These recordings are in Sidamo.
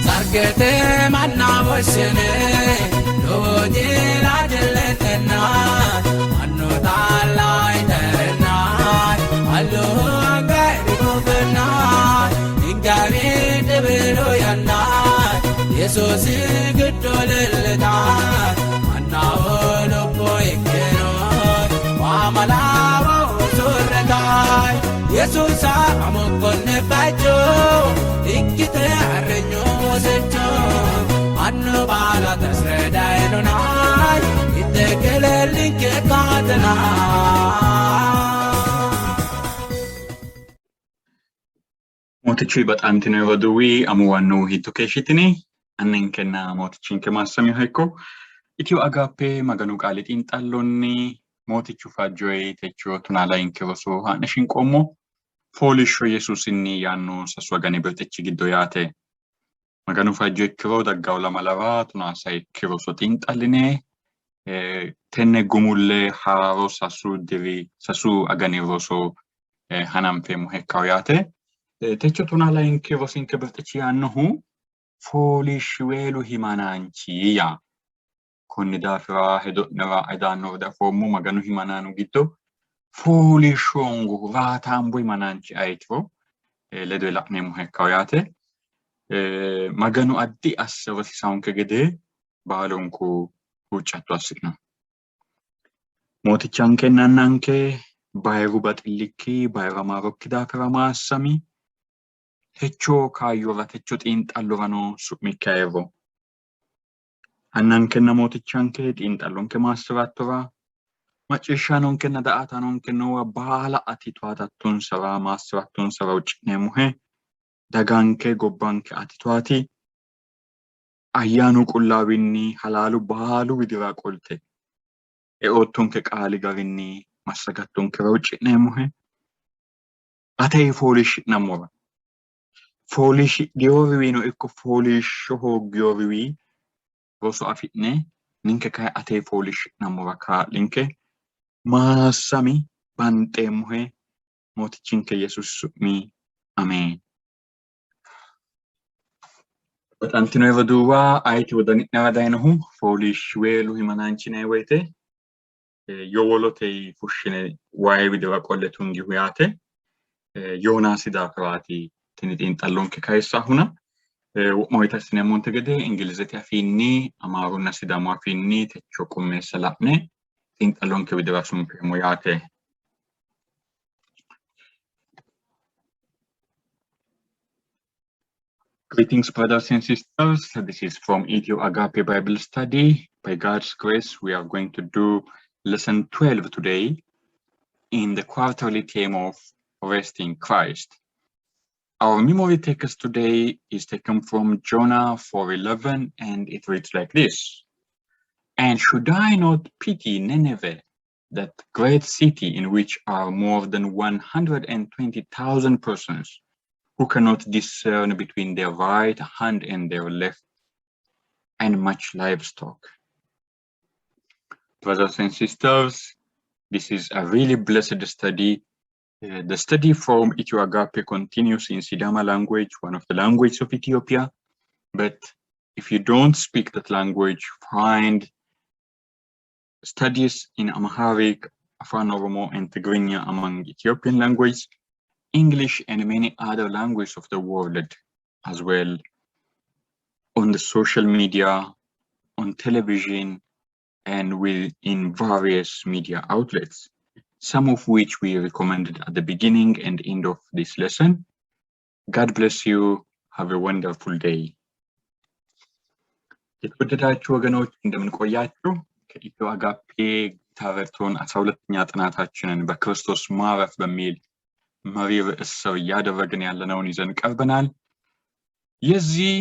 Sargete manna woshshine lowo jila jilletenna mannu taalla iterenna allu anga irikufenna ingawi dhibilu yanna Yesuusi giddo leellita mannaho lubbo ikkino waamalawo usurretaay Yesuusa amokkonne bacho ikkite arrenyo wosecho annu baala tasredaynonay ittekelellinke kaatena. Mootichu baxantino roduuwi amuwannu hiitto keeshshitini? Anninkenna mootichinke maassamiha ikko. Itiyo Agaappe Maganu qaali xiinxallonni Mootichu fajjoyi techo tonaa layinki roso haa'ne shinqoommo. Fooliishsho Yesuusinni yaanno sasu agani birxichi giddo yaate. Maganu fajjo ikkiro daggawo lamalara tonaa sayikki roso xiinxalline tenne gumulle haaro sasu diri sasu agani roso hananfeemmoha ikkawo yaate. Techo tonaa layinki rosinke birxichi yaannohu fooliishshiweelu himanaanchi yaa. Konni daafira hedo'nera edaannore diafoommo, Maganu himanaano giddo fooliishsho hoongohu raataambu himanaanchi ayetiro ledo la'neemmoha ikkawo yaate. Maganu addi asse rosiisaanke gede baalunku huuccatto assi'no. Mootichankenna Annanke, bayiru baxillikki, bayira maarokki daafira maassami. Techo kaayyora, techo xiinxallorano su'mikki ayirro. Annankenna Mootichanke xiinxallonke maassi'rattora, macciishshaanonkenna daa''ataanonke noowa baala ati towaatattonsara, maassi'rattonsara huucci'neemmohe. Daganke, gobbanke ati towaati. Ayyaanu qullaawinni halaalu baalu widira qolte eoottonke qaali garinni massagattonkera huucci'neemmohe. Ate fooliishshi'nammora, fooliishshidhinoriwiino ikko fooliishsho hoogginoriwii roso afi'ne ninke kayi ate fooliishshi'nammora kaa'linke. Maassami, banxeemmohe Mootichinke Yesuusi su'mi ameen. Baxantino roduuwa, ayeti wodani'nera dayinohu fooliishshiweelu himanaanchi yinanni woyite yowolote fushshine wayi widira qolle tungihu yaate. Yoonaasi daafiraati tini xiinxallonke kayissahuna. Wo'ma woyite assineemmonte gede Ingilizete afiinni, Amaarunna Sidaamu afiinni techo qummeessa la'ne xiinxallonke widira sunfeemmo yaate. Greetings, brothers and sisters. This is from Ethio Agape Bible Study. By God's grace, we are going to do lesson 12 today in the quarterly theme of rest in Christ. Our memory text today is taken from Jonah 4:11, and it reads like this: And should I not pity Nineveh, that great city in which are more than 120,000 persons who cannot discern between their right hand and their left, and much livestock? Brothers and sisters, this is a really blessed study. The study from Ethio Agape continues in Sidama language, one of the languages of Ethiopia. But if you don't speak that language, find studies in Amharic, Afan Oromo, and Tigrinya among Ethiopian language, English, and many other languages of the world as well, on the social media, on television, and in various media outlets, some of which we recommended at the beginning and end of this lesson. God bless you. Have a wonderful day. የተወደዳችሁ ወገኖች እንደምን ቆያችሁ? ከኢትዮ አጋፔ ታቨርቶን 12ኛ ጥናታችንን በክርስቶስ ማረፍ በሚል መሪ ርዕስ ስር እያደረግን ያለነውን ይዘን ቀርበናል። የዚህ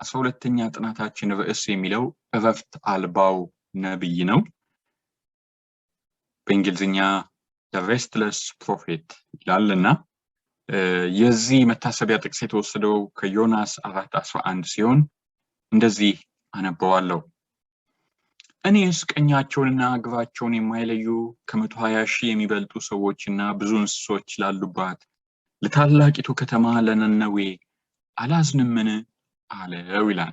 12ኛ ጥናታችን ርዕስ የሚለው እረፍት አልባው ነብይ ነው። በእንግሊዝኛ the restless prophet ይላልና የዚህ መታሰቢያ ጥቅስ የተወሰደው ከዮናስ 4:11 ሲሆን እንደዚህ አነበዋለሁ። እኔስ ቀኛቸውንና ግራቸውን የማይለዩ ከ120,000 የሚበልጡ ሰዎችና ብዙ እንስሶች ላሉባት ለታላቂቱ ከተማ ለነነዌ አላዝንምን አለው ይላል።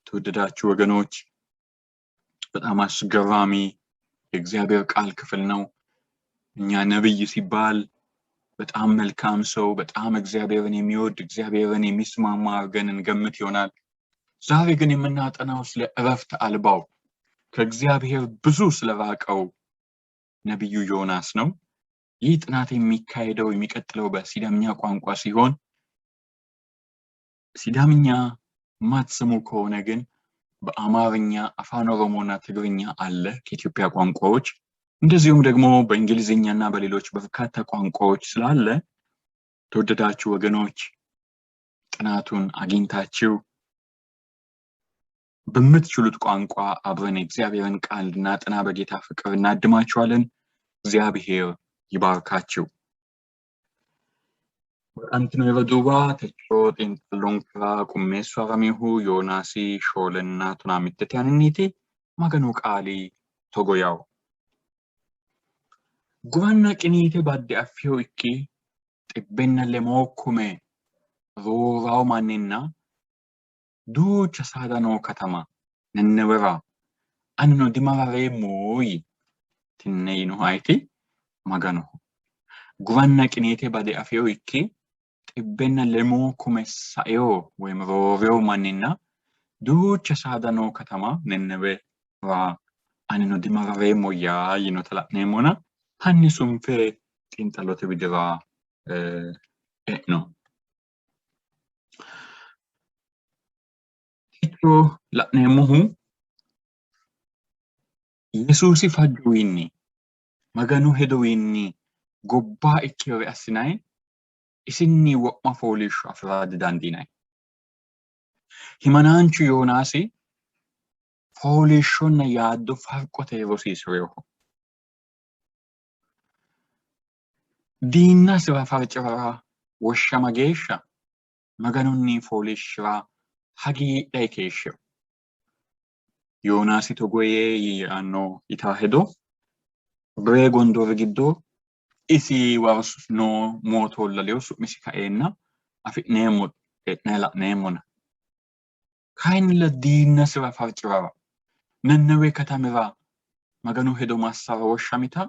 ተወደዳችሁ ወገኖች፣ በጣም አስገራሚ የእግዚአብሔር ቃል ክፍል ነው። እኛ ነብይ ሲባል በጣም መልካም ሰው፣ በጣም እግዚአብሔርን የሚወድ፣ እግዚአብሔርን የሚስማማ አድርገን እንገምት ይሆናል። ዛሬ ግን የምናጠናው ስለ እረፍት አልባው፣ ከእግዚአብሔር ብዙ ስለራቀው ነቢዩ ዮናስ ነው። ይህ ጥናት የሚካሄደው የሚቀጥለው በሲዳምኛ ቋንቋ ሲሆን፣ ሲዳምኛ ማትሰሙ ከሆነ ግን በአማርኛ፣ አፋን ኦሮሞና ትግርኛ አለ ከኢትዮጵያ ቋንቋዎች፣ እንደዚሁም ደግሞ በእንግሊዝኛ እና በሌሎች በርካታ ቋንቋዎች ስላለ፣ ተወደዳችሁ ወገኖች፣ ጥናቱን አግኝታችሁ በምትችሉት ቋንቋ አብረን የእግዚአብሔርን ቃል እንድናጠና በጌታ ፍቅር እናድማችኋለን። እግዚአብሔር ይባርካችሁ። Baxantino roduuwa, techo xiinxallonkera qummeessu afaminohu Yoonaasi 4:15 aaninniiti. Maganu qaali togo yawo. Guranna qiniite badde affinoikki 140 roorawo manninna duucha saada noo katama Nennewera anino dimarareemmo yii. Tenne yiinohu ayeti? Maganoho. Guranna qiniite bade afinoikki 140 saeo woyim rooreo manninna duucha saada noo katama Nennewera anino dimarareemmo yaa yiinota la'neemmona, hanni sunfe xiinxallote widira e'no. Techo la'neemmohu Yesuusi fajjowiinni, Maganu hedowiinni gobbaa ikkinore assinanni isinni wo'ma fooliishsho afi'ra didandiinanni. Himanaanchu Yoonaasi fooliishshonna yaaddo farqote rosiisi'rinoho. Diinnasira farci'rara woshshama geeshsha Maganunni fooliishshi'ra hagiidhayi keeshshino. Yoonaasi togo yee yaanno yitaa hedo Biree gondoori giddo isi waro noo mootoolla ledo su'misi kaeenna afi'neemmo, e'ne la'neemmona. Kayinnilla diinnasira farci'rara Nennewe katamira Maganu hedo massara woshshamita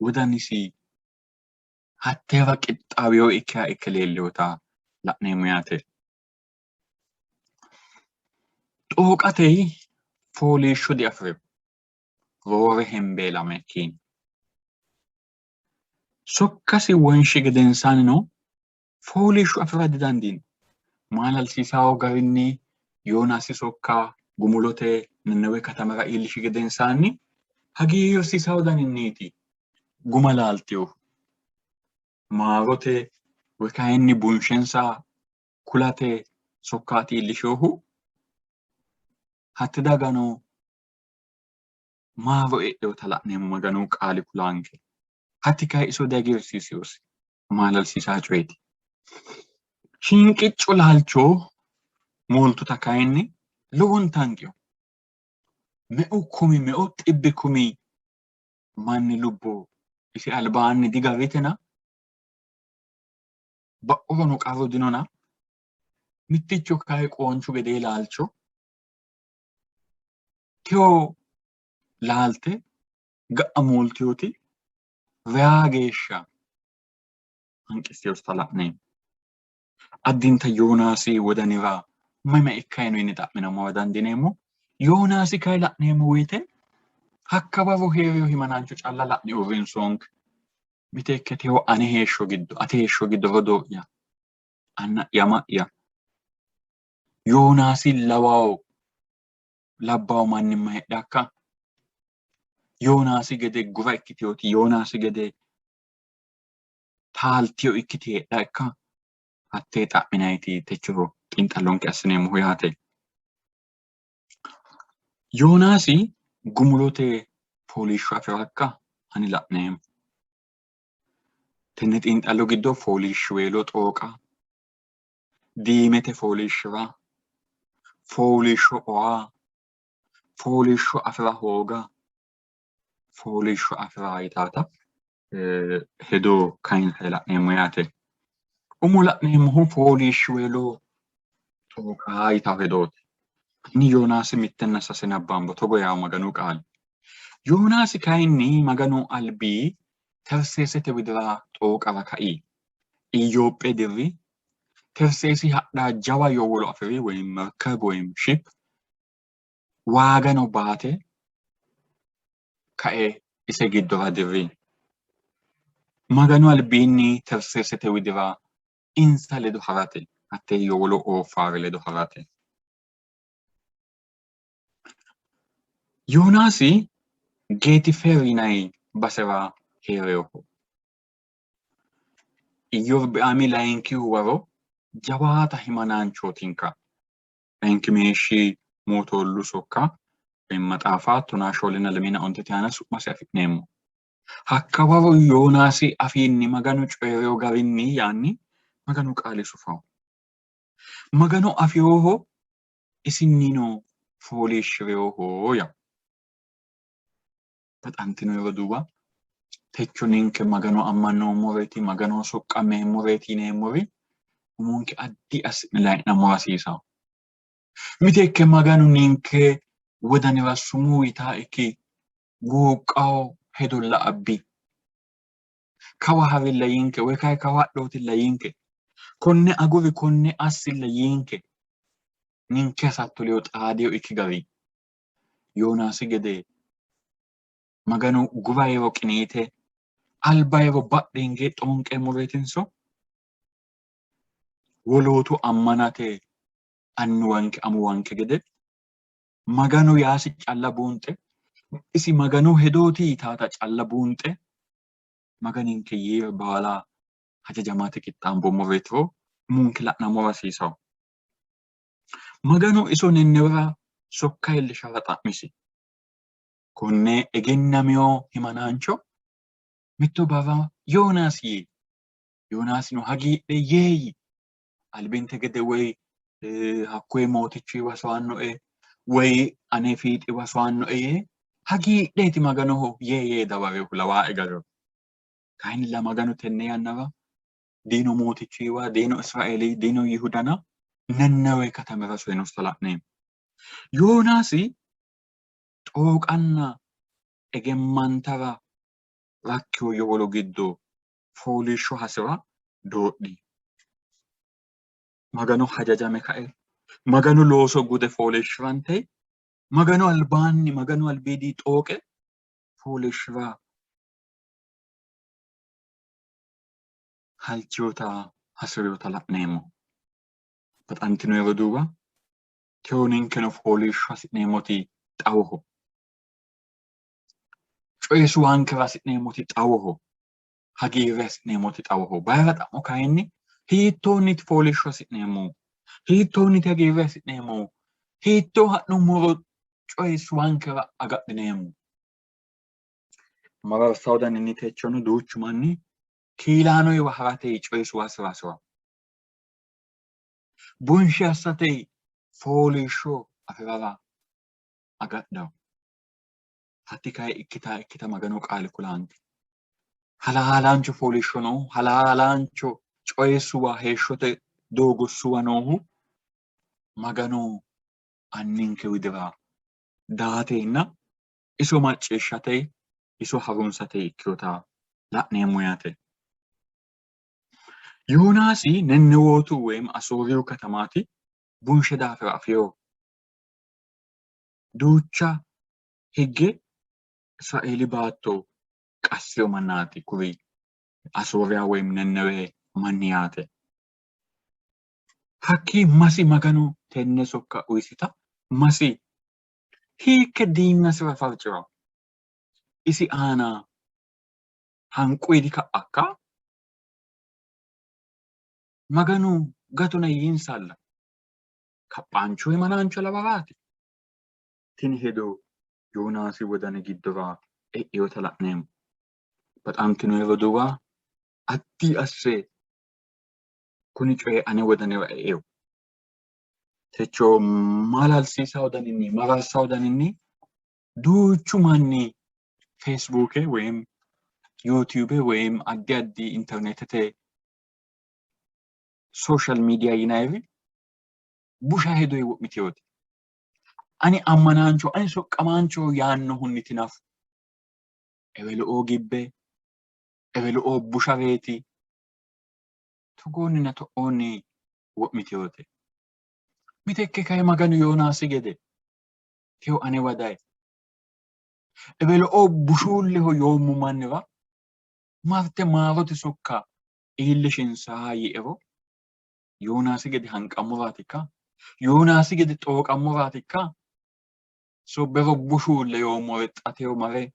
wodanisi hatteera qixxaawino ikkiha ikke leellinota la'neemmo yaate. Xooqate fooliishsho diafi'rino, roore hembeelame ikkiino. Sokkasi wonshi gedensaannino fooliishsho afi'ra didandiino. Maalalsiisawo garinni Yoonaasi sokka gumulote Nennewe katamira iillishi gedensaanni hagiirsiisawo daninniiti guma laaltinohu. Maarote woy kayinni bunshensa kulate sokkaati iillishinohu. Hatte dagano maaro e'inota la'neemmo Maganu qaali kulanke. Hatti kayi iso dihagiirsiisinosi. Maalalsiisaa coyeeti. Shinqicco laalcho mooltuta kayinni lowonta hanqino. Meu kumi, meu xibbi kumi manni lubbo isi albaanni digarritena, ba'urono qarru dinona, mitticho kayi qoonchu gedee laalcho teyo laalte ga'a mooltiyoti reyaa geeshsha hanqissiyosita la'neemmo. Addinta Yoonaasi wodanira mayi mayi ikkayi no yine xa'minammora dandiineemmo. Yoonaasi kayi la'neemmo woyite hakka waro hee'rino himanaancho calla la'ne uurrinsoonke. Miteekke teyo ane heeshsho giddo, ate heeshsho giddo, rodoo'ya, anna'ya, ama'ya, Yoonaasi lawawo labbawo mannimma heedhakka? Yoonaasi gede gura ikkiteoti, Yoonaasi gede taaltiyo ikkite heedha ikka? Hattee xa'minayti techo xiinxallonke assineemmohu yaate. Yoonaasi gumulote fooliishsho afi'rakka? Hani la'neemmo. Tenne xiinxallo giddo fooliishshiweelo xooqa, diimete fooliishshi'ra, fooliishsho oa, Fooliishsho afi'ra hooga, fooliishsho afi'ra yitaata hedo kayinse la'neemmo yaate. Umo la'neemmohu fooliishshiweelo xooqa yitawo hedooti. Hanni Yoonaasi mittenna sase nabbambo togo yawo Maganu qaali. Yoonaasi kayinni Maganu albi Terseesete widira xooqara kai. Iyyoophe dirri Terseesi hadha jawa yowolo afi'ri woyim merkeb woyim ship waagano baate kae ise giddora dirri. Maganu albiinni Terseesete widira insa ledo ha'rate, hattee yowolo ooffaare ledo ha'rate. Yoonaasi Geetifeer yinanni basera hee'rinoho. Iyorbiaami layinkihu waro jawaata himanaanchootinka. Layinkimeeshshi mootoollu sokka maxaafa tonaa shoolenna lemiina ontete aana su'masi afi'neemmo. Hakkawaro Yoonaasi afiinni Maganu coyi'rino garinni yaanni Maganu qaali sufawo. Magano afinoho isinnino fooliishshi'rinoho yaa. Baxantino roduuwa, techo ninke Magano ammannoommoreeti, Maganoho soqqammeemmoreeti yineemmori umonke addi assi'ne layi'nammora hasiisanno. Miteekke Maganu ninke wodanira sumuu yitaa ikki guuqqawo hedolla abbi. Kawa harilla yiinke woy kayi kawa hadhootilla yiinke. Konne aguri konne assilla yiinke. Ninke hasatto ledo xaadiyo ikki gari Yoonaasi gede Maganu gurayiro qiniite albayiro badhe hinge xoonqeemmoreetinso wolootu ammanate annuwanke amuwanke gede Maganu yaasi calla buunxe isi Maganu hedooti yitaata calla buunxe Maganinke yiire baala hajajamate qixxaamboommoreetiro umonke la'nammora hasiisanno. Maganu iso Nennewera sokka iillishara xa'misi. Konne egennamino himanaancho mitto barra Yoonaasi yii. Yoonaasino hagiidhe yee yii. Albinte gede woy hakkuyi mootichiwa soyannoe woy ane fiixiwa soyannoe yee hagiidheeti Maganoho yee yee dawarinohu lawaae gariho. Kayinnilla Maganu tenne yannara diino mootichiwa, diino Israeeli, diino Yihudana Nennewe katamira soyinosita la'neemmo. Yoonaasi xooqanna egemmantara rakkino yowolo giddo fooliishsho hasi'ra doodhi. Magano hajajame kae Maganu looso gude fooliishshi'rante Maganu albaanni Maganu albiidi xooqe fooliishshi'ra halchinota hasi'rinota la'neemmo. Baxantino roduuwa, teyo ninkeno fooliishsho hasi'neemmoti xawoho. Coye suwankera hasi'neemmoti xawoho. Hagiirre hasi'neemmoti xawoho. Bayira xa'mo kayinni hiittoonniiti fooliishsho hasi'neemmohu? Hiittoonniiti hagiirre hasi'neemmohu? Hiittoo ha'nummoro coye suwankera agadhineemmo? Mararsawo daninni techono duuchu manni kiilaanoyiwa harate coye suwasira hasi'ranno. Bunshe assate fooliishsho afi'rara agadhanno. Hatti kayi ikkita ikkita Maganu qaali kulaanke. Halaalaancho fooliishsho noohu, halaalaancho coye suwa, heeshshote doogo suwa noohu Maganu Anninke widira daatenna iso macciishshate iso harunsate ikkinota la'neemmo yaate. Yoonaasi Nennewootu woyim Asooriyu katamaati bunshe daafira afino. Duucha higge Israeeli baatto qassino mannaati kuri Asooriya woyim Nennewe manni yaate. Hakkii masi Maganu tenne sokka uyisita masi hiikke diinnasira farci'ranno? Isi aana hanqu dika''akka? Maganu gatona yiinsalla? Kaphaancho himanaancho lawaraati? Tini hedo Yoonaasi wodani giddora e'inota la'neemmo. Baxantinoe roduuwa, addi asse kuni coyi ane wodanira eino. Techo maalalsiisawo daninni, mararsawo daninni Duuchu manni Feesibuuke woyim Yuutiyuube woyim addi addi interneetete sooshaal miidiya yinayiri busha hedoyi wo'miteyoti. Ani ammanaancho, ani soqqamaancho yaannohunniti nafu ewelo'oo gibbe, ewelo'oo bushareeti, togoonninna to'oonni wo'miteyoote. Mitekke kayi Maganu Yoonaasi gede teyo anewa dayi. Ewelo'oo bushuulleho yoommo mannira marte maarote sokka iillishinsa yiiero Yoonaasi gede hanqammoraatikka? Yoonaasi gede xooqammoraatikka? So bero bushuulle yoommore xa teyo mare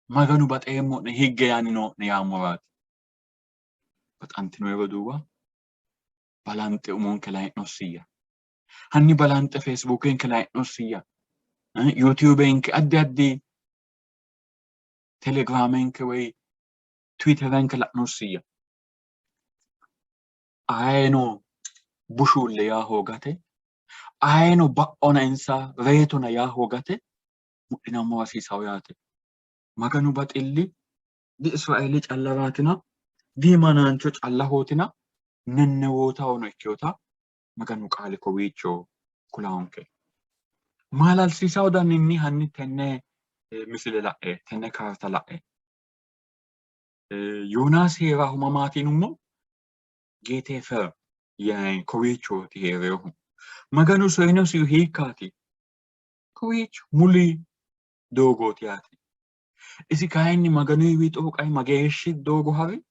Maganu baxeemmo'ne higge yaanni noo'ne yaammoraati. Baxantinoe roduuwa, balanxe umonke layi'nossiyya. Hanni balanxe Feesibuukenke layi'nossiyya. Yuutiyuubenke addi addi Telegiraamenke woy Tiwiiterenke la'nossiyya. Ayeno bushuulle yaa hoogate, ayeno ba'ona insa reyitona yaa hoogate mudhinammo hasiisawo yaate. Maganu baxilli di Israeele callaraatina, di himanaancho callahootina, Nennewootahono ikkinota Maganu qaali kowiicho kulanke. Maalalsiisawo danninni hanni tenne misile la'e, tenne kaarta la'e. Yoonaasi hee'raahu mamaati yinummo? Geeteefer yinanni kowiichooti hee'rinohu. Maganu soyinosihu hiikkaati? Kowiicho muli doogooti yaate. Isi kayinni Maganuyiwi xooqayi mageeshshi doogo ha'ri?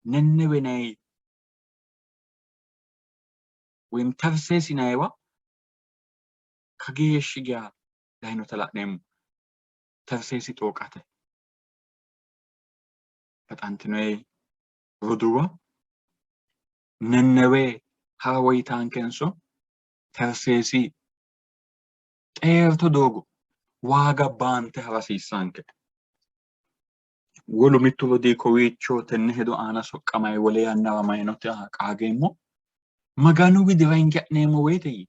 Nennewe nayi woyim Tarseesi nayiwa kageeshshi geya dayinota la'neemmo. Tarseesi xooqate. Baxantinoe roduuwa, Nennewe ha'ra woyitaankenso Tarseesi xeerto doogo waaga baante ha'ra hasiissanke? Wolu mittu rodii kowiicho tenne hedo aana soqqamayi wole yannara mayinota qaageemmo. Maganu widira hinge ha'neemmo woyite yii,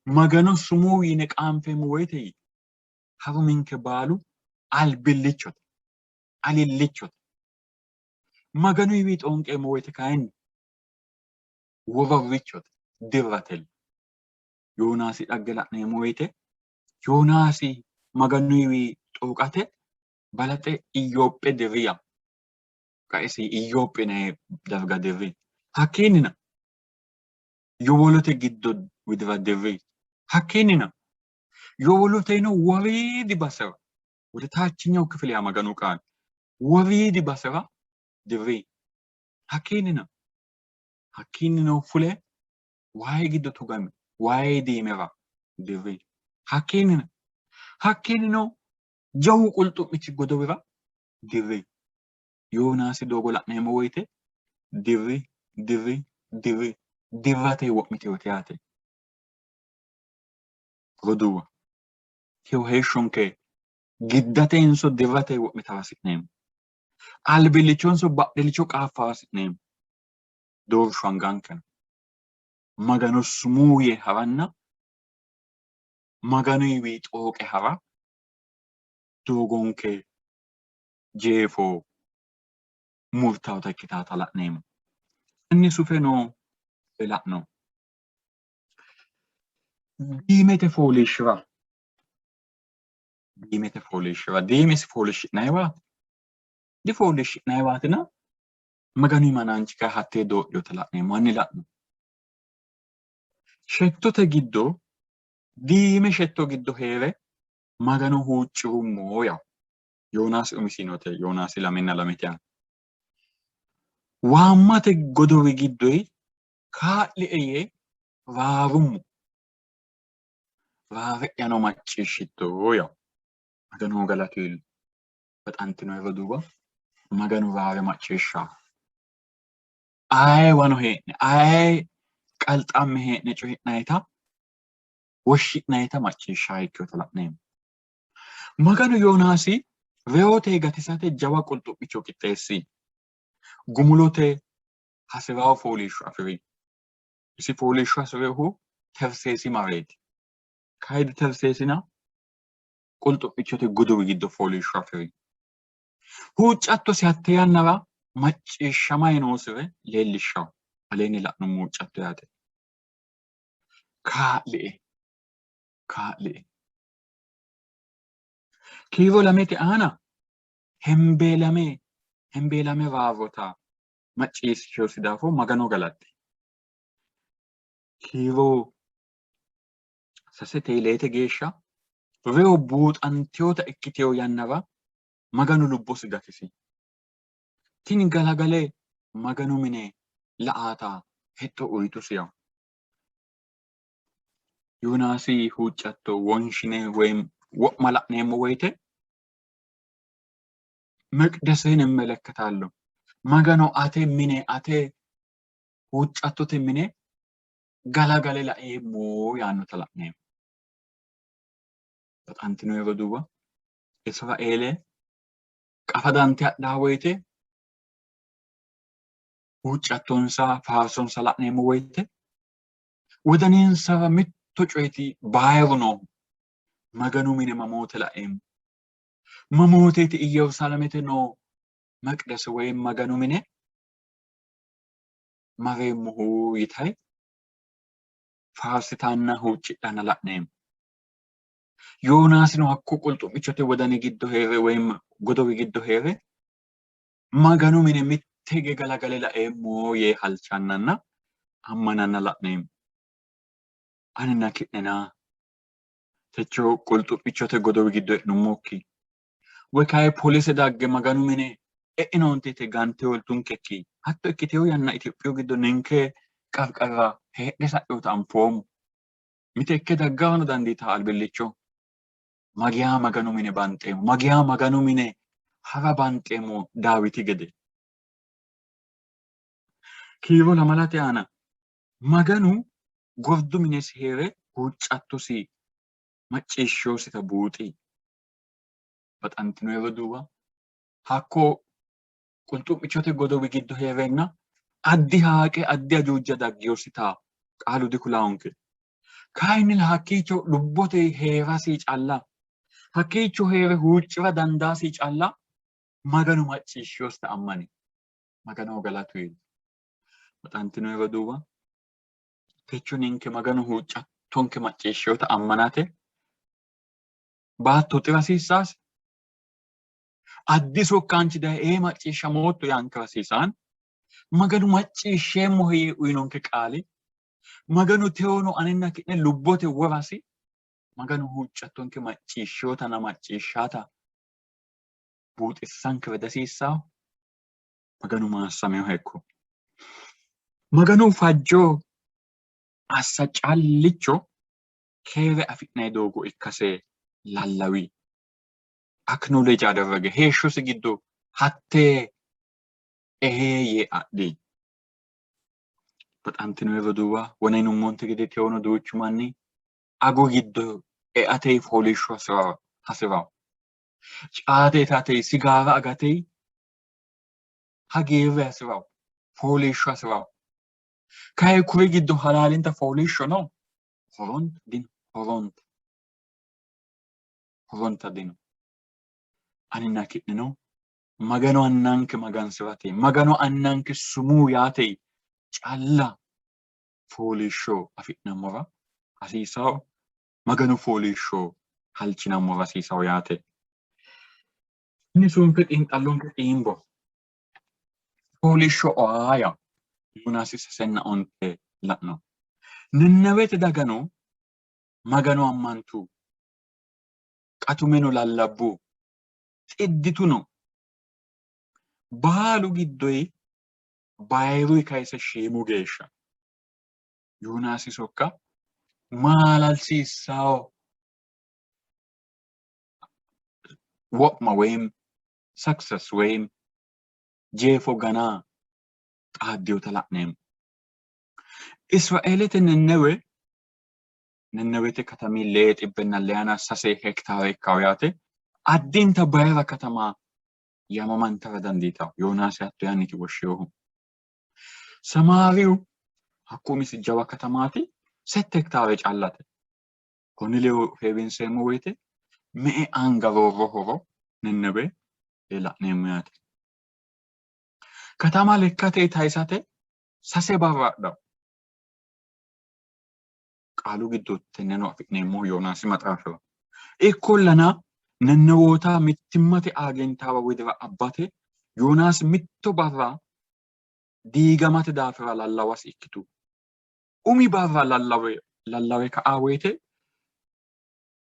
Magano sumuu yine qaanfeemmo woyite yii, haruminke baalu albillichote, alillichote. Maganuyiwi xoonqeemmo woyite kayinni wororrichote, dirratella. Yoonaasi dhagge la'neemmo woyite, Yoonaasi Maganuyiwi xooqate balaxe Iyyoophe dirri yawo. Qaesi Iyyoophe yinanni darga dirri. Hakkiinnina yowolote giddo widira dirri. Hakkiinnina yowoloteno woriidi basera ወደ ታችኛው ክፍል ያ Maganu ቃል woriidi basera dirri. Hakkiinnina hakkiinnino fule wayi giddo tugami wayi diimera dirri. Hakkiinnina hakkiinnino jawu qulxu'michi godowira dirri. Yoonaasi doogo la'neemmo woyite dirri dirri dirri dirrate wo'mitinote yaate. Roduuwa, teyo heeshshonke giddatenso dirrate wo'mitara hasi'neemmo? Albillichonso badhillicho qaaffara hasi'neemmo? Doorshu anganke no. Magano sumuu yee haranna Maganuyiwi xooqe hara doogonke jeefo murtawota ikkitata la'neemmo. Hanni sufe noo la'no. Diimete fooliishshira diimete fooliishshira diimesi fooliishshi'nanniwaati difooliishshi'nanniwaatina Maganu himanaanchi kayi hattee doodhinota la'neemmo. Hanni la'no. Shettote giddo diime shetto giddo hee're Magano huucci'rummo yawo. Yoonaasi umisi yinote Yoonaasi lamenna lamete aana. Waammate godowi giddoyi kaa'lie yee raarummo. Raare'yano macciishshitto yawo. Maganoho galatu iillo. Baxantinoe roduuwa, Maganu raare macciishshanno. Ayeewano hee'ne, aye qalxamme hee'ne coyi'nayita woshshi'nayita macciishshaa ikkinota la'neemmo. Maganu Yoonaasi reyote gatisate jawa qulxu'micho qixxeessi. Gumulote hasi'rawo fooliishsho afi'ri. Isi fooliishsho hasi'rinohu Terseesi mareeti. Kayidi Terseesina Qulxu'michote godowi giddo fooliishsho afi'ri. Huuccattosi hatte yannara macciishshamay noosire leellishshanno. Aleenni la'nummo huuccatto yaate. Kaa'lie, kaa'lie. Kiiro lamete aana hembeelame hembeelame raarota macciishshinosi daafo Magano galatti. Kiiro sasete leete geeshsha reyo buuxantinota ikkitino yannara Maganu lubbosi gatisi. Tini galagale Maganu mine la''ata hexxo uyitusi. Yoonaasi huuccatto wonshine woy wo'ma la'neemmo woyite meqdeseen immelekkataalloo Magano ate mine ate huuccattote mine galagale laeemmo yaannota la'neemmo. Baxantino roduuwa Israeele qafadante hadhaa woyite huuccattonsa faarsonsa la'neemmo woyite wodaninsara mitto coyiti bayiru noohu Maganu mine mamoote laeemmo? Mamooteeti Iyyerusalamete noo meqdese woy Maganu mine mareemmohu yitayi faarsitanna huuccidhanna la'neemmo. Yoonaasino hakko qulxu'michote wodani giddo hee're woy godowi giddo hee're Maganu mine mitte hige galagale laeemmo yee halchannanna ammananna la'neemmo. Aninna ki'nena techo qulxu'michote godowi giddo e'nummokki woy kayi polise dagge Maganu mine e'inoonte yite gante hooltunkekki hatto ikkiteyo yanna Itophiyu giddo ninke qarqarira heedhe sa'inota anfoommo. Mite ikke daggarano dandiitanno albillicho. Magiya Maganu mine banxeemmo, magiya Maganu mine ha'ra banxeemmo Daawiti gede. Kiiro lamalate aana Maganu gordu minesi hee're huuccattosi macciishshinosita buuxi. Baxantino roduuwa, hakko qulxu'michote godowi giddo hee'reenna addi haaqe addi ajuuja dagginosita qaalu dikulaonke. Kayinnilla hakkiicho lubbote hee'rasi calla, hakkiicho hee're huucci'ra dandaasi calla Maganu macciishshinosita ammani. Maganoho galatu iillo. Baxantino roduuwa, techo ninke Maganu huuccattonke macciishshinota ammanate baatto xira hasiissaasi? Addi sokkaanchi daye ee macciishshamootto yaankera hasiisanno? Maganu macciishsheemmohe yee uyinonke qaali, Maganu tewono anenna ki'ne lubbote worasi, Maganu huuccattonke macciishshinotanna macciishshata buuxissankera dihasiissanno? Maganu maassaminoha ikko. Maganu fajjo assa callicho keere afi'nanni doogo ikkase lallawi. Acknowledge aderrege heeshshosi giddo hattee ehee yee adhi. Baxantino roduuwa, wona yinummonte gede tewono duuchu manni agu giddo eate fooliishsho hasi'ranno. Caate itate, sigaara agate hagiirre hasi'ranno, fooliishsho hasi'ranno. Kayi kuri giddo halaalinta fooliishsho no? Horonta dino, horonta. Horonta dino. Aninna ki'neno Magano Annanke magansi'rate, Magano Annanke sumuu yaate calla fooliishsho afi'nammora hasiisawo, Maganu fooliishsho halchinammora hasiisawo yaate. Inni sunfe xiinxallonke xiimbo. Fooliishsho oaa yawo. Yoonaasi sasenna onte la'no. Nennewete dagano Magano ammantu, qatumeno lallabbu, xiddituno. Baalu giddoyi bayiruyi kayise shiimu geeshsha. Yoonaasi sokka maalalsiissawo wo'ma woyim success woyim jeefo gana xaaddinota la'neemmo. Israeelete Nennewe Nennewete katami lee xibbenna leyana sase hektaare ikkawo yaate. Addinta bayira katama yaamamantara dandiitawo. Yoonaasi hatto yaanniiti woshshinohu. Samaariyu hakku umisi jawa katamaati, sette hektaare callate. Konni ledo heewinseemmo woyite Me''e anga roorrohoro Nennewe la'neemmo yaate. Katama lekkate tayisate sase barra adhanno. Qaalu giddo tenneno afi'neemmohu Yoonaasi maxaafira. Ikkollana Nennewoota mittimmate aagintaawa widira abbate Yoonaasi mitto barra diigamate daafira lallawasi ikkitu. Umi barra lallawe lallawe ka'a woyite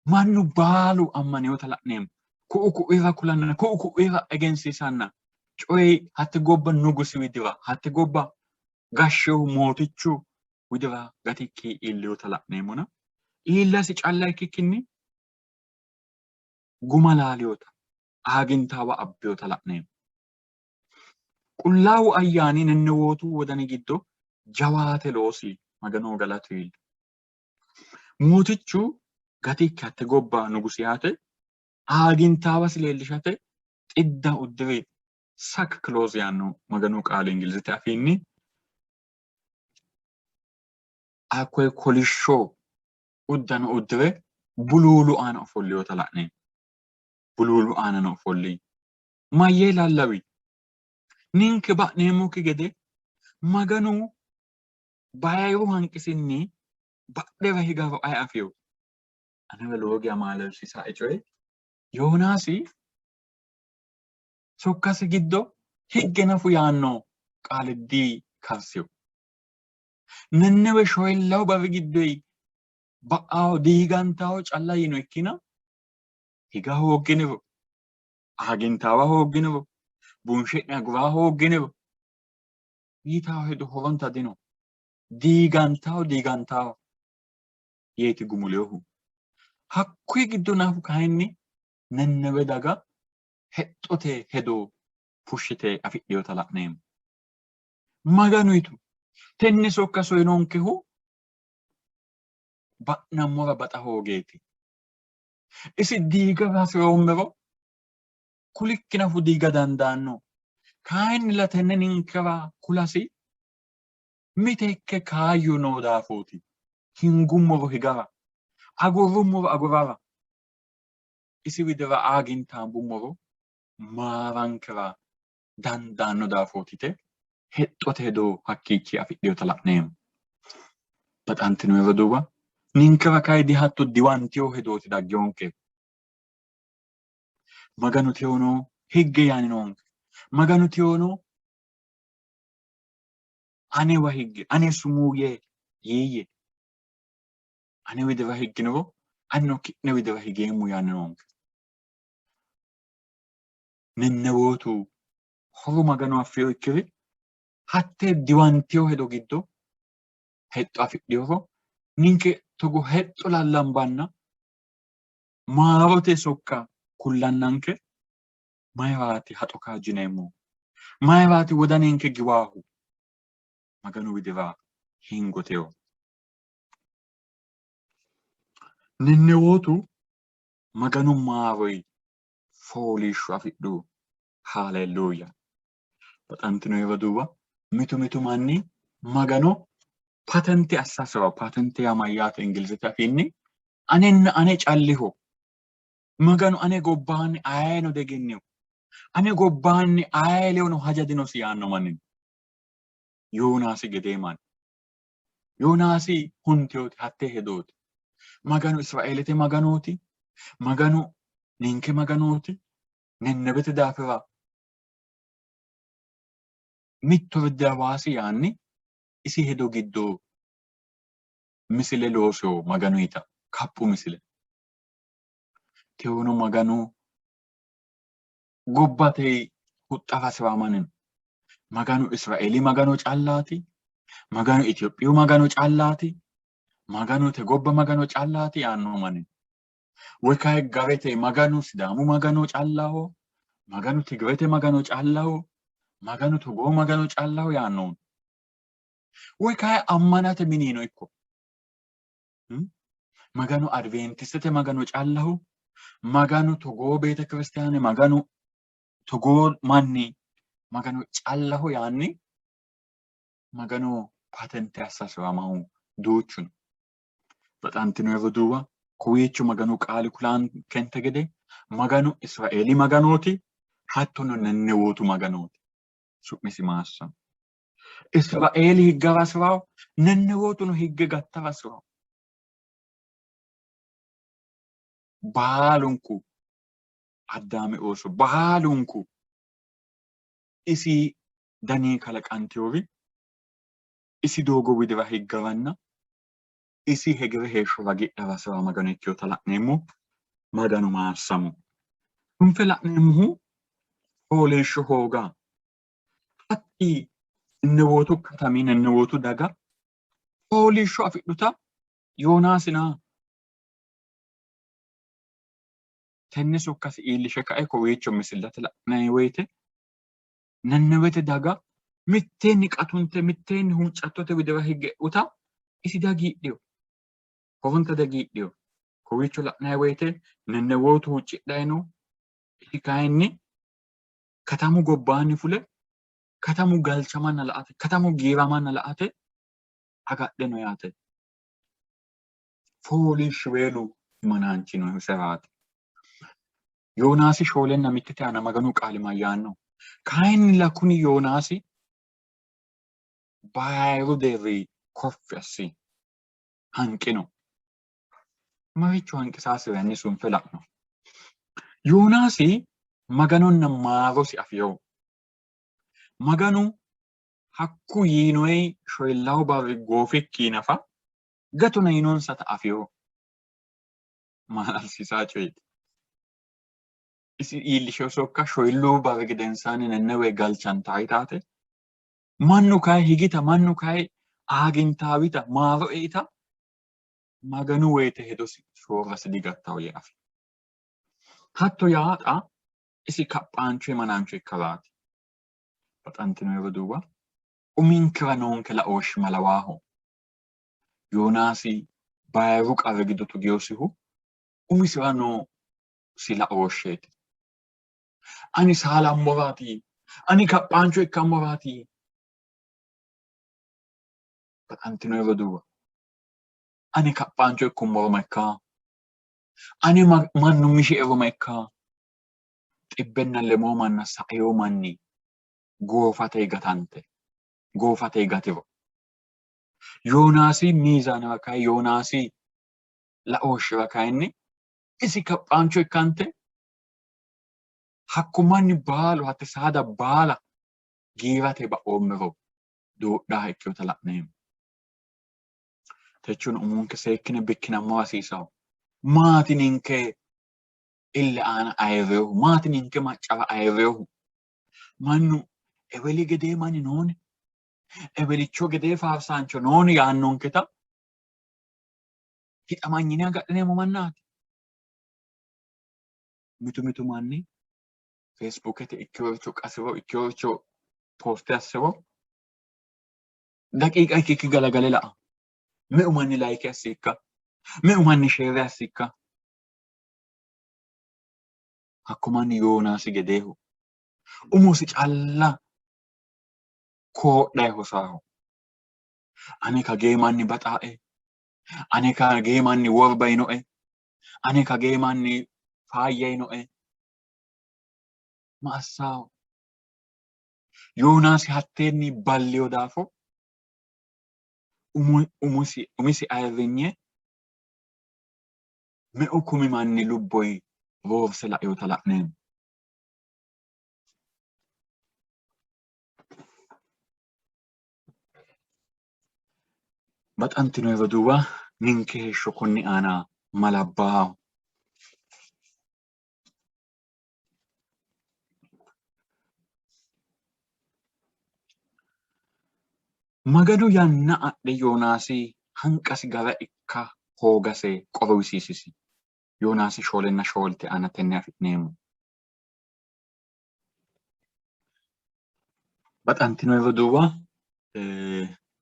mannu baalu ammaneota la'neemmo. Ku'u ku'uira kulanna ku'u ku'uira egensiisanna coyi hatte gobba nugusi widira hatte gobba gashshehu mootichu widira gatikki iillinota la'neemmona iillasi calla ikkikkinni guma laaliyota aagintaawa abbiyota la'neemmo. Qullaawu ayyaani Nennewootu wodani giddo jawaate loosi. Maganoho galatu iillo. Mootichu gatikki hatte gobba nugusi yaate aagintaawasi leellishate xidda uddi're sackcloth yaanno Maganu qaali Ingilizete afiinni hakkoye kolishsho uddano uddi're buluulu aana ofollinota la'neemmo. Buluulu aanano ofolli. Mayyee lallawi? Ninke ba'neemmokki gede Maganu bayiru hanqisinni badhera higaro ayi afino? Anera lowo geya maalalsiisae coyi Yoonaasi sokkasi giddo higge nafu yaanno qaale dikarsino. Nennewe shoyillawu barri giddoyi ba'aho diigantaho calla yiino ikkina higa hoogginiro, aagintaawa hoogginiro, bunshe'ne agura hoogginiro yitawo hedo horonta dino. Diigantaho diigantaho yeeti gumulinohu. Hakkuyi giddo nafu kayinni Nennewe daga hexxote hedo fushshite afidhinota la'neemmo. Maganu yitu tenne sokka soyinonkehu ba'nammora baxa hoogeeti. Isi diiga hasi'roommero kulikki nafu diiga dandaanno. Kayinnilla tenne ninkera kulasi miteekke kaayyo noo daafooti. Hingummoro higara, agurrummoro agurara, isi widira aagintaambummoro maarankera dandaanno daafooti yite hexxote hedo hakkiichi afidhinota la'neemmo. Baxantino roduuwa, ninkera kayi dihatto diwantino hedooti daggionke. Maganu tewono higge yaanni noonke. Maganu tewono anewa higge, ane sumuu yee yiiyye. Ane widira higginiro anino ki'ne widira higeemmo yaanni noonke. Nennewootu horo Magano affino ikkiri hattee diwantino hedo giddo hexxo afidhinoro ninke togo hexxo lallambanna maarote sokka kullannanke mayiraati haxo kaajjineemmohu? Mayiraati wodaninke giwaahu? Maganu widira hingoteyo. Nennewootu Maganu maaroyi fooliishsho afidhu. Haleluya. Baxantino roduuwa, mitu mitu manni Magano patente assa hasi'ranno. Patente yaa mayyaate Ingilizete afiinni? Anenna ane calliho. Maganu ane gobbaanni ayeno diegennino. Ane gobbaanni aye ledono haja dinosi yaanno manni no. Yoonaasi gedee manni. Yoonaasi huntinoti hattee hedooti. Maganu Israeelete Maganooti. Maganu ninke Maganooti. Nennewete daafira mittore dihawaasi yaanni isi hedo giddo misile loosino Maganuyita kaphu misile. Tewono Maganu gobbate huxxa hasi'ramanni no. Maganu Israeeli Magano callaati? Maganu Itophiyu Magano callaati? Maganu te gobba Magano callaati yaanno manni. Woy kayi garete Maganu Sidaamu Magano callaho? Maganu Tigirete Magano callaho? Maganu togoo Magano callaho yaanno. Woy kayi ammanate minino ikko Maganu Adventistete Magano callaho? Maganu togoo beetekiristiyaane, Maganu togoo manni Magano callaho yaanni Magano patente assa hasi'ramahu duuchu no. Baxantino roduuwa, Kowiicho Maganu qaali kulaankente gede Maganu Israeeli Maganooti, hattono Nennewootu Maganooti. Su'misi maassamo. Israeeli higgara hasi'rawo, Nennewootuno higge gattara hasi'rawo. Baalunku Addaami ooso baalunku isi dani kalaqantinori isi doogo widira higgaranna isi hegere heeshsho ragidhara hasi'ra Magano ikkinota la'neemmo. Maganu maassamo. Cunfe la'neemmohu fooliishsho hooga. Hatti Nennewootu katami, Nennewootu daga fooliishsho afidhuta Yoonaasina tenne sokkasi iillishe kae kowiicho misillate la'nanni woyite Nennewete daga mitteenni qatunte mitteenni huuccattote widira higge e'uta isi dihagiidhino, horonta dihagiidhino. Kowiicho la'nanni woyite Nennewootu huuccidhanni no, isi kayinni katamu gobbaanni fule katamu galchamanna la''ate, katamu giiramanna la''ate agadhe no yaate. Fooliishshiweelu himanaanchi no iseraati. Yoonaasi shoolenna mittete aana Maganu qaali mayyaanno? Kayinnilla kuni Yoonaasi bayiru deerri koffi assi hanqino. Maricho hanqisaasira hanni sunfe la'no. Yoonaasi Maganonna maarosi afino. Maganu hakku yiinoe shoyillawu barri goofikki nafa gatona yiinonsata afino. Maala'lisiisaa coyeeti. Isi iillishino sokka shoyilluu barri gedensaanni Nennewe galchantaa yitaate. Mannu kayi higita, mannu kayi aagintaawita, maaro eita Maganu woyite hedosi soorrasi digattawo yee afi. Hatto yaa xa isi kaphaancho himanaancho ikkaraati. Baxantino roduuwa, uminkera noonke laooshshi malawaaho. Yoonaasi bayiru qarri giddo tugiyosihu umisira noosi laooshsheeti. Ani saalammoraati, ani kaphaancho ikkammoraati. Baxantino roduuwa, ani kaphaancho ikkummoro ma ikkaa? Ani mannu mishiero ma ikkaa? Xibbenna lemoo manna saeyo manni goofate gatante, goofate gatiro. Yoonaasi miizaanira kayi Yoonaasi laooshshira kayinni isi kaphaancho ikkante hakku manni baalu hatte saada baala giirate ba'oommero doodhaha ikkinota la'neemmo. Techono umonke seekkine bikkinammo hasiisawo. Maati ninke ille aana ayirriyohu? Maati ninke maccara ayirriyohu? Mannu eweli gedee manni nooni? Ewelicho gedee faarsaancho nooni yaannonketa hixamanyine agadhineemmo mannaati. Mitu mitu manni Feesbuukete ikkeworicho qasiro ikkeworicho pooste assiro daqiiqa ikkikki galagale la'a. Meu manni layike assi ikka? Meu manni sheere assi ikka? Hakko manni Yoonaasi gedeeho. Umosi calla koodhayi hosaaho. Ane kagee manni baxaae, ane kagee manni worba yinoe, ane kagee manni faayya yinoe. Ma assaaho? Yoonaasi hatteenni balliyo daafo umisi ayirrinye meu kumi manni lubboyi roorse lainota la'neemmo. Baxantino roduuwa, ninke heeshsho konni aana malabbaaho. Maganu yanna adhe Yoonaasi hanqasi gara ikka hoogase qorowisiisisi. Yoonaasi shoolenna shoolte aana tenne afi'neemmo. Baxantino roduuwa,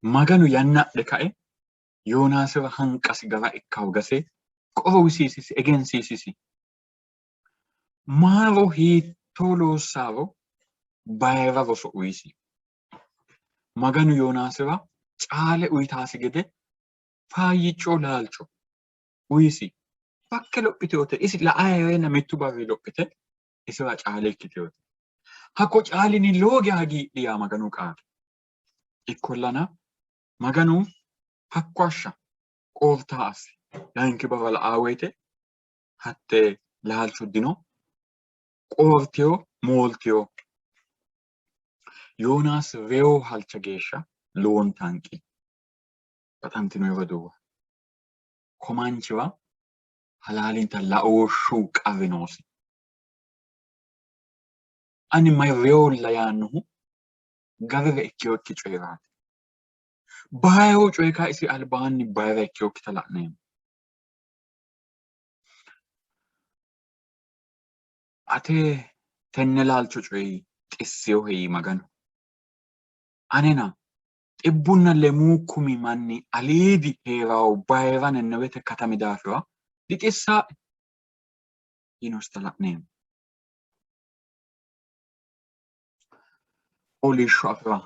Maganu yanna adhe kae Yoonaasira hanqasi gara ikka hoogase qorowisiisisi, egensiisisi. Maaro hiittoo loossaro bayira roso uyisi. Maganu Yoonaasira caale uyitaasi gede faayyicho laalcho uyisi. Fakke lophitinote isi la''a hee'reenna mittu barri lophite isira caale ikkitinote. Hakko caalinni lowo geya hagiidhi yaa Maganu qaali. Ikkollana Maganu hakko hashsha qoorta assi. Layinki barra la''a woyite hatte laalcho dino, qoortino, mooltino. Yoonaasi reyo halcha geeshsha lowonta hanqi. Baxantino roduuwa, ko manchiwa halaalinta laooshshu qarri noosi. Ani mayi reyolla yaannohu garire ikkinokki coyiraati. Bayiru coyi kayi isi albaanni bayira ikkinokkita la'neemmo. Ate tenne laalcho coyi xissiyohe yii Maganu. Anena xibbunna lemuu kumi manni aliidi hee'rawo bayira Nennewete katami daafira dixissaae yiinosita la'neemmo. Fooliishsho afi'ra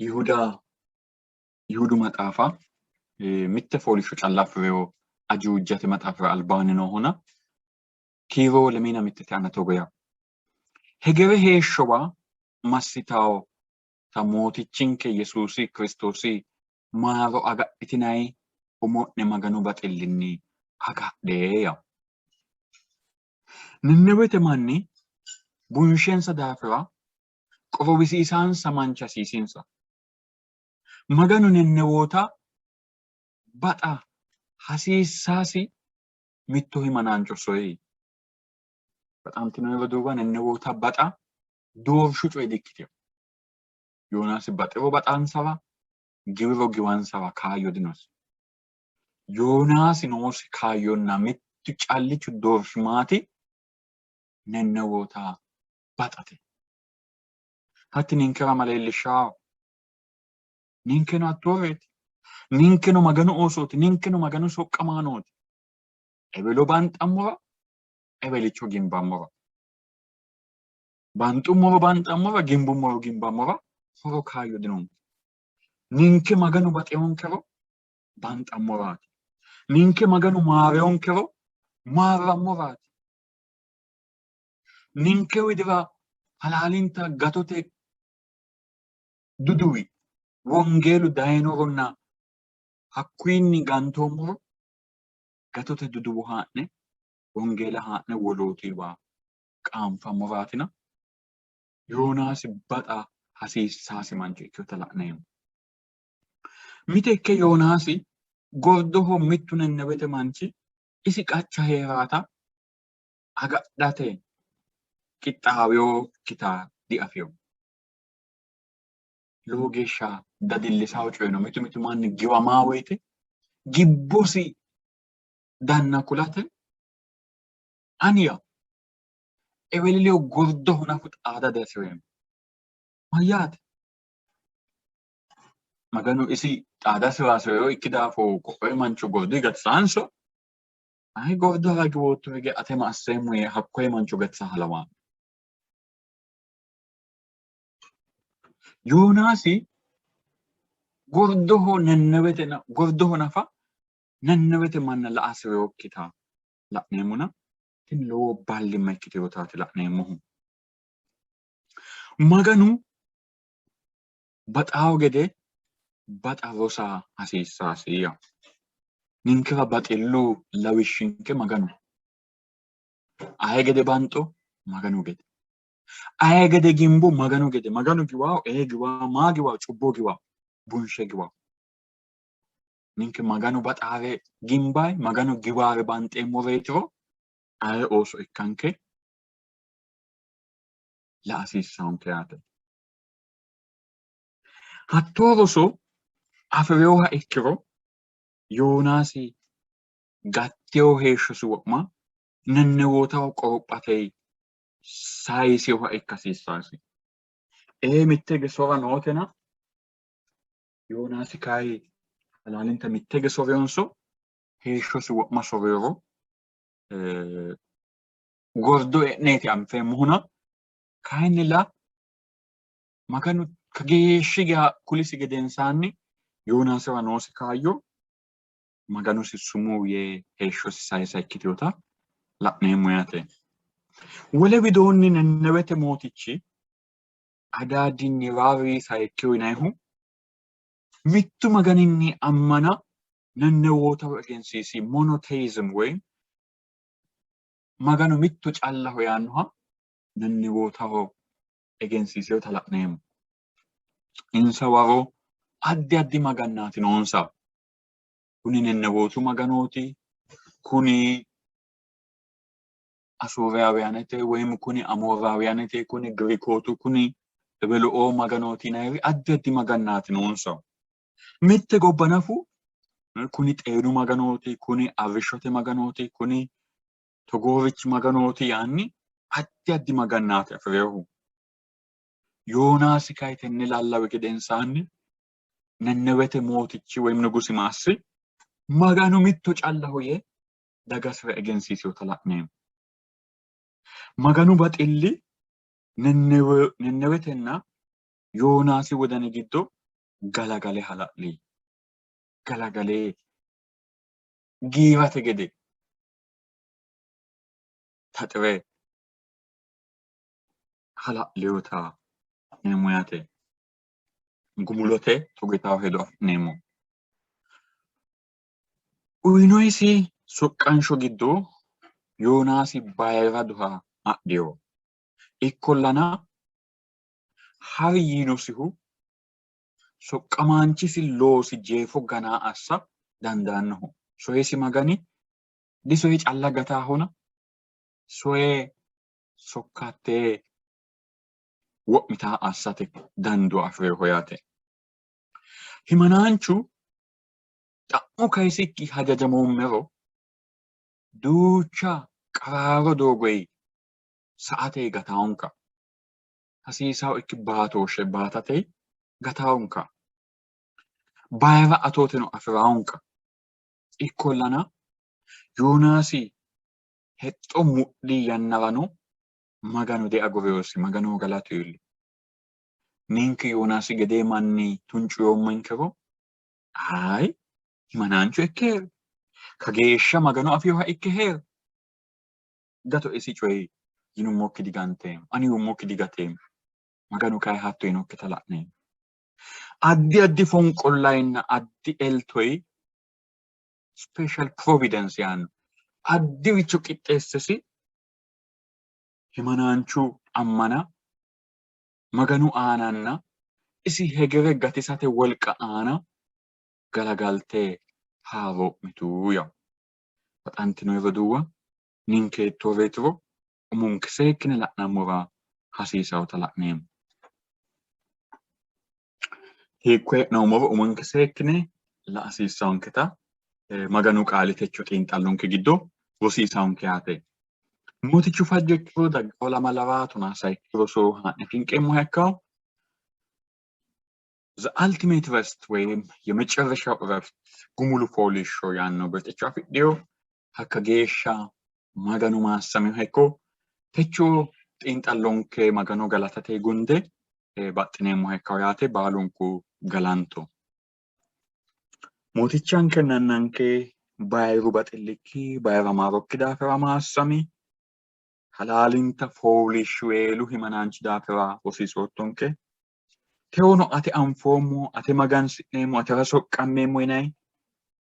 Yihuda Yihudu maxaafa mitte fooliishsho calla afi'rino ajuujate maxaafira albaanni noohuna kiiro lemiina mittete aana togo yaa hegere heeshshowa massitawo ta Mootichinke Yesuusi Kiristoosi maaro agadhitinanni umo'ne Maganu baxillinni agadhe yaa. Nennewete manni bunshensa daafira qorowisiisaansa manchi hasiisinsa. Maganu Nennewoota baxa hasiissasi mitto himanaancho soyi. Baxantino roduuwa, Nennewoota baxa doorshu coye dikkitino. Yoonaasi baxiro baxansara, giwiro giwansara kaayyo dinosi. Yoonaasi noosi kaayyonna mittu callichu doorshi maati? Nennewoota baxate. Hatti ninkera ma leellishshawo? Ninkeno hattooreeti. Ninkeno Maganu oosooti. Ninkeno Maganu soqqamaanooti. Ewelo banxammora, ewelicho gimbammora. Banxummoro banxammora, gimbummoro gimbammora horo kaayyo dinonke. Ninke Maganu baxeyonkero banxammoraati. Ninke Maganu maareyonkero maarrammoraati. Ninke widira halaalinta gatote duduwi wongeelu dayinoronna hakkuyinni gantoommoro gatote duduwo haa'ne wongeela haa'ne wolootuyiwa qaanfammoraatina Yoonaasi baxa hasiissaasi mancho ikkinota la'neemmo. Mite ikke Yoonaasi gordoho mittu Nennewete manchi isi qacha hee'raata agadhate qixxaawinokkita diafino. Lowo geeshsha dadillisawo coyi no. Mitu mitu manni giwamaa woyite gibbosi danna kulate aniya eweliliyo gordoho nafu xaada dihasi'reemmo. Mayyaate? Maganu isi xaadasira hasi'riro ikki daafo ko'oye mancho gordu gatisaanso ayi gordu hara giwootto hige ate ma asseemmo yee hakkoye mancho gatisa halawaanno. Yoonaasi gordoho Nennewete gordoho nafa Nennewete manna la hasi'rinokkita la'neemmona tini lowo ballimma ikkitinotaati la'neemmohu. Maganu baxaawo gede baxa rosa hasiissaasi yaa. Ninkera baxillu lawishshinke Maganu. Aye gede banxo? Maganu gede. Aye gede gimbo? Maganu gede. Maganu giwaawo? Ee giwaawo. Maa giwaawo? Cubbo giwaawo. Bunshe giwaawo. Ninke Maganu baxaare gimbayi, Maganu giwaare banxeemmoreetiro aye ooso ikkanke la hasiissanonke yaate. Hattoo roso afi'rinoha ikkiro Yoonaasi gattino heeshshosi wo'ma Nennewootaho qorophate sayisinoha ikka hasiissannosi. Ee mitte hige sora nootena Yoonaasi kayi halaalinta mitte hige sorinonso heeshshosi wo'ma sorinoro gordo e'neeti anfeemmohuna kayinnilla Maganu kageeshshi geya kulisi gedensaanni Yoonaasira noosi kaayyo Maganosi sumuu yee heeshshosi sayisa ikkitinota la'neemmo yaate. Wole widoonni Nennewete mootichi Adaadi Niraawi sayikkihu yinannihu mittu maganinni ammana Nennewootaho egensiisi monotheism woy Maganu mitto callaho yaannoha Nennewootaho egensiisinota la'neemmo. Insa waro addi addi magannaati noonsa. Kuni Nennewootu maganooti, kuni Asooriyaawiyaanete woyim kuni Amooraawiyaanete, kuni Girikootu, kuni Ebeluoo maganooti yinanniri addi addi magannaati noonsa. Mitte gobba nafu kuni xeenu maganooti, kuni arrishshote maganooti, kuni togoorichi maganooti yaanni addi addi magannaati afi'rinohu. Yoonaasi kayi tenne lallawi gedensaanni Nennewete mootichi woyim nugusi maassi Maganu mitto callaho yee dagasira egensiisinota la'neemmo. Maganu baxilli Nennewetenna Yoonaasi wodani giddo galagale hala'li. Galagale giirate gede taxire hala'linota la'neemmo yaate. Gumulote togo yitanno hedo afi'neemmo. Uyinoyisi soqqansho giddo Yoonaasi bayira duha adhino. Ikkollana hari yiinosihu soqqamaanchisi loosi jeefo gana assa dandaannoho. Soyesi Magani disoye calla gataahona soye sokka hattee wo'mita assate dandoo afi'rinoho yaate. Himanaanchu xa'mo kayisikki hajajamoommero duucha qaraaro doogoyi sa''ate gataonka. Hasiisawo ikki baatooshshe baatate gataonka. Bayira atooteno afi'raonka. Ikkollana Yoonaasi hexxo mudhi yannarano Maganu diagurinosi. Maganoho galatu iillo. Ninke Yoonaasi gedee manni tuncu yoommenkero hayi himanaancho ikke hee'ri, kageeshsha Magano afinoha ikke hee'ri, gato isi coyi yinummokki diganteemmo, ani yuummokki digateemmo. Maganu kayi hatto yiinokkita la'neemmo. Addi addi fonqollayinna addi eltoyi special providence yaanno addiricho qixxeessesi himanaanchu ammana Maganu aananna isi hegere gatisate wolqa aana galagalte haaroo'mitu yawo. Baxantino roduuwa, ninke hiittooreetiro umonke seekkine la'nammora hasiisannota la'neemmo. Hiikko hee'noommoro umonke seekkine la hasiissannonketa Maganu qaali techo xiinxallonke giddo rosiisaonke yaate. Mootichu fajjo ikkiro daggawo lamalara 13 roso haa'ne finqeemmoha ikkawo. The Ultimate Rest ወይም የመጨረሻው እረፍት ጉሙሉ fooliishsho yaanno birxicho afidhino. Hakka geeshsha Maganu maassamiha ikko. Techo xiinxallonke Magano galatate gunde baxxineemmoha ikkawo yaate. Baalunku galanto. Mootichankenna Annanke bayiru baxillikki bayira maarokki daafira maassami. Halaalinta fooliishshiweelu himanaanchi daafira rosiisoottonke. Tewono ate anfoommo, ate magansi'neemmo, atera soqqammeemmo yinanni,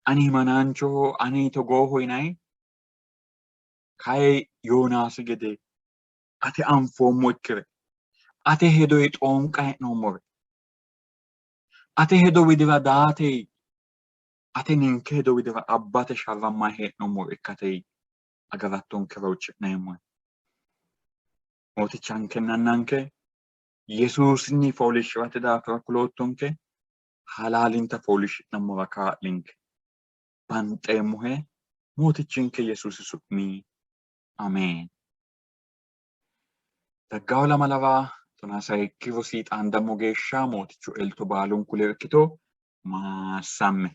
ani himanaanchoho, ani togooho yinanni, kayi Yoonaasi gede ate anfoommo ikkire, ate hedoyi xoonqa hee'noommore, ate hedo widira daate, ate ninke hedo widira abbate sharrammanni hee'noommore ikkate agarattonkera huucci'neemmohe. Mootichankenna Annanke Yesuusinni fooliishshi'rate daafira kuloottonke, halaalinta fooliishshi'nammora kaa'linke. Banxeemmohe Mootichinke Yesuusi su'mi Ameen. Daggawo lamalara 13 rosi xaandammo geeshsha Mootichu elto baalunku ledo ikkito. Maassamme.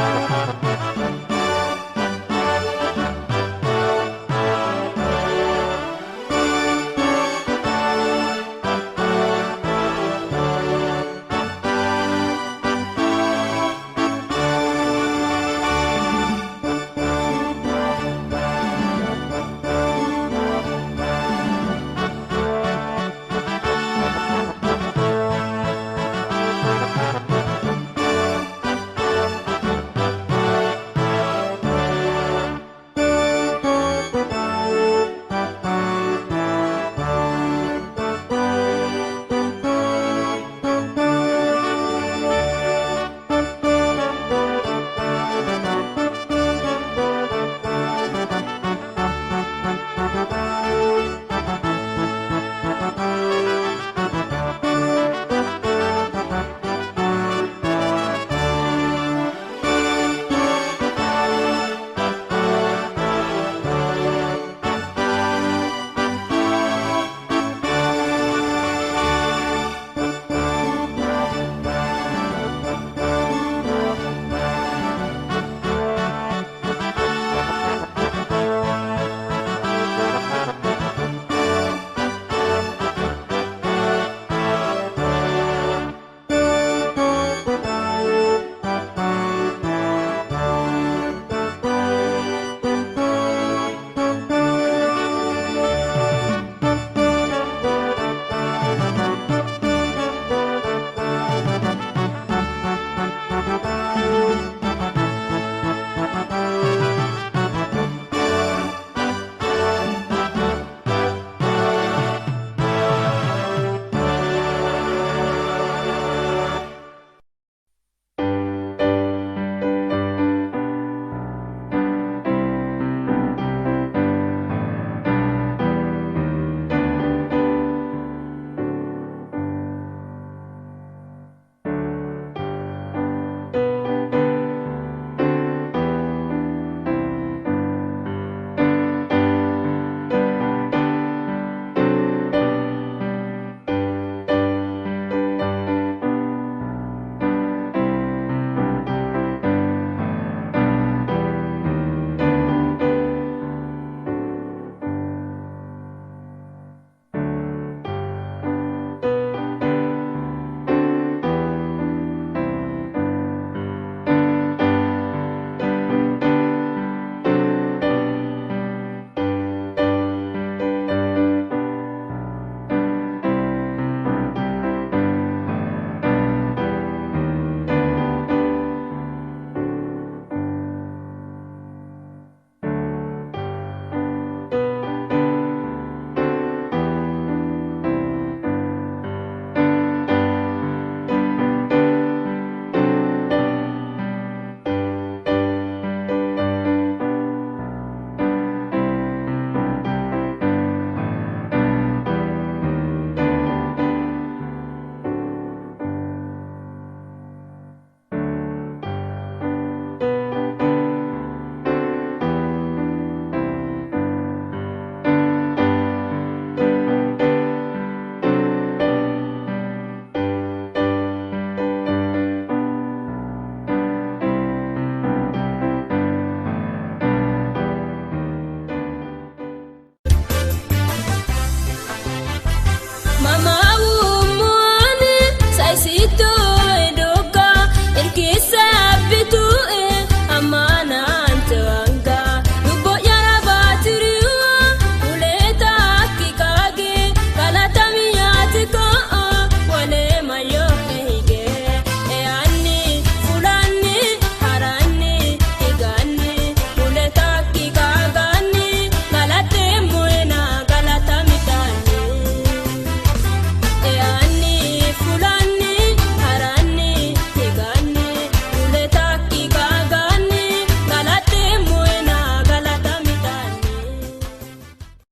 Thank you.